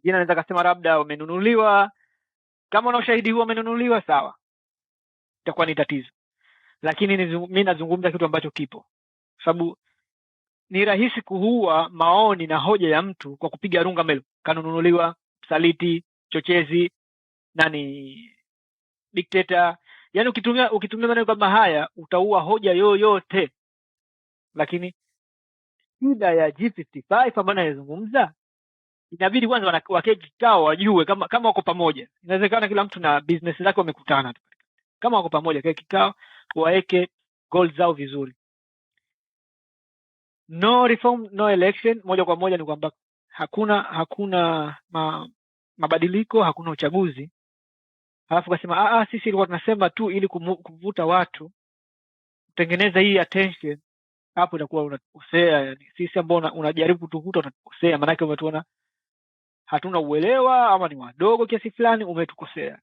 Mwingine anaweza kasema labda wamenunuliwa. Kama una ushahidi huo wamenunuliwa, sawa, itakuwa ni tatizo, lakini mi nazungumza kitu ambacho kipo, sababu ni rahisi kuua maoni na hoja ya mtu kwa kupiga runga melo, kanunuliwa, msaliti, chochezi, nani, dikteta. Yani ukitumia maneno kama haya utaua hoja yoyote. Lakini shida ya G55 ambayo naizungumza, inabidi kwanza wakae kikao wajue kama wako pamoja. Inawezekana kila mtu na business zake wamekutana tu. Kama wako pamoja, kae kikao, waweke goals zao vizuri. No reform no election, moja kwa moja ni kwamba hakuna mabadiliko, hakuna uchaguzi. Alafu kasema, "Ah, ah, sisi ilikuwa tunasema tu ili kuvuta watu, kutengeneza hii attention." Hapo itakuwa unatukosea, yani sisi ambao unajaribu kutuvuta unatukosea, maanake umetuona hatuna uelewa ama ni wadogo kiasi fulani, umetukosea.